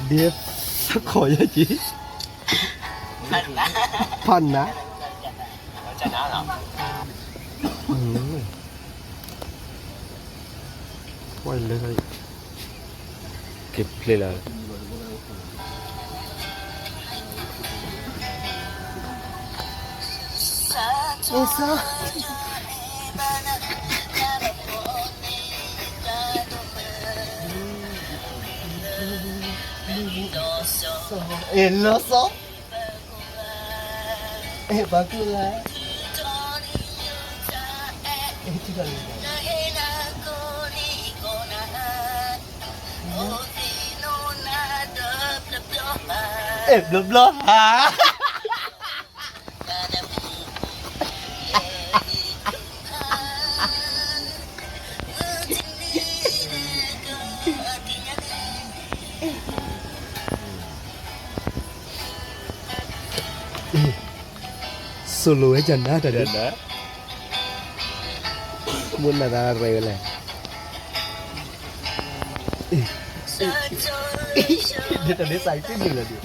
ဒ်သကိးယဲက့ၤ, ဖးနၤ, ဝဲလၢ က့ၤဖျ့လီၤ. အ့ၣ် လီၤစီ, အ့ၣ် ပှၤကူၣ်လၢ, အ့ၣ် ထံၣ်လီၤလံ, အ့ၣ် ဘျီဘျီဧါ. ဆိၣ်လိဝဲကနၤတၢ်ဒုး, မ့ၢ်နၤတၢ်ရဲၣ်ဝဲလဲၣ်, ဒ်တၢ်ဒ်သးအံၤတမ့ၢ်လၢၤဒ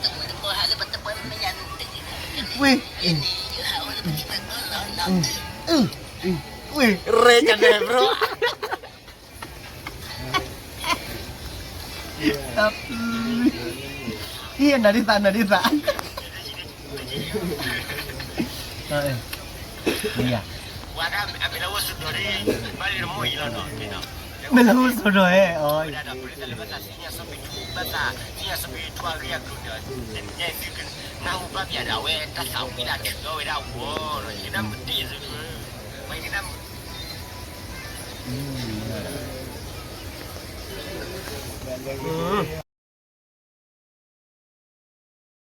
ုး, မ့ၢ်သးဒိၣ်မး. ဝ့ၢ်, ဝ့ၢ်, ရဲၣ်ကနဲၣ် bro. ဟံးနၤဒ်သး နၤဒ်သး, မ့ၢ်လၢ မ့ၢ်လၢဟူစိၤဒီးဟဲ, အီ, အ